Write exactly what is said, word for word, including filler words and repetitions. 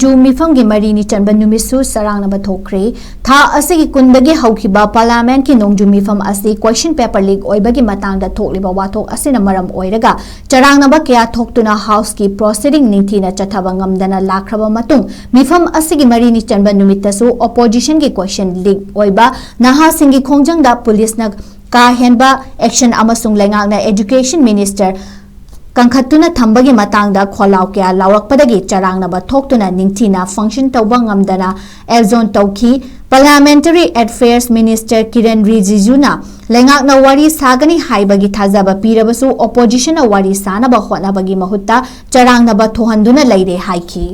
ꯅꯣꯡꯖꯨ ꯃꯤꯐꯝꯒꯤ ꯃꯔꯤꯅꯤ ꯆꯟꯕ ꯅꯨꯃꯤꯠꯁꯨ ꯆꯔꯥꯡꯅꯕ ꯊꯣꯛꯈ꯭ꯔꯦ꯫ ꯊꯥ ꯑꯁꯤꯒꯤ ꯀꯨꯟꯗꯒꯤ ꯍꯧꯈꯤꯕ Parliamentꯀꯤ ꯅꯣꯡꯖꯨ ꯃꯤꯐꯝ ꯑꯁꯤ question paper leak ꯑꯣꯏꯕꯒꯤ ꯃꯇꯥꯡꯗ ꯊꯣꯛꯂꯤꯕ ꯋꯥꯊꯣꯛ ꯑꯁꯤꯅ ꯃꯔꯝ ꯑꯣꯏꯔꯒ ꯆꯔꯥꯡꯅꯕ ꯀꯌꯥ ꯊꯣꯛꯇꯨꯅ Houseꯀꯤ proceeding ꯅꯤꯡꯊꯤꯅ ꯆꯠꯊꯕ ꯉꯝꯗꯅ ꯂꯥꯛꯈ꯭ꯔꯕ ꯃꯇꯨꯡ, ꯃꯤꯐꯝ ꯑꯁꯤꯒꯤ ꯃꯔꯤꯅꯤ ꯆꯟꯕ ꯅꯨꯃꯤꯠꯇꯁꯨ oppositionꯒꯤ question leak ꯑꯣꯏꯕ, ꯅꯍꯥꯁꯤꯡꯒꯤ ꯈꯣꯡꯖꯪꯗ policeꯅ ꯀꯥ ꯍꯦꯟꯕ action ꯑꯃꯁꯨꯡ ꯂꯩꯉꯥꯛꯅ Education Minister ꯀꯟꯈꯠꯇꯨꯅ ꯊꯝꯕꯒꯤ ꯃꯇꯥꯡꯗ ꯈꯣꯜꯂꯥꯎ ꯀꯌꯥ ꯂꯥꯎꯔꯛꯄꯗꯒꯤ ꯆꯔꯥꯡꯅꯕ ꯊꯣꯛꯇꯨꯅ ꯅꯤꯡꯊꯤꯅ function ꯇꯧꯕ ꯉꯝꯗꯅ adjourn ꯇꯧꯈꯤ꯫ Parliamentary Affairs Minister ꯀꯤꯔꯦꯟ ꯔꯤꯖꯤꯖꯨꯅ ꯂꯩꯉꯥꯛꯅ ꯋꯥꯔꯤ ꯁꯥꯒꯅꯤ ꯍꯥꯏꯕꯒꯤ ꯊꯥꯖꯕ ꯄꯤꯔꯕꯁꯨ oppositionꯅ ꯋꯥꯔꯤ ꯁꯥꯅꯕ ꯍꯣꯠꯅꯕꯒꯤ ꯃꯍꯨꯠꯇ ꯆꯔꯥꯡꯅꯕ ꯊꯣꯛꯍꯟꯗꯨꯅ ꯂꯩꯔꯦ ꯍꯥꯏꯈꯤ꯫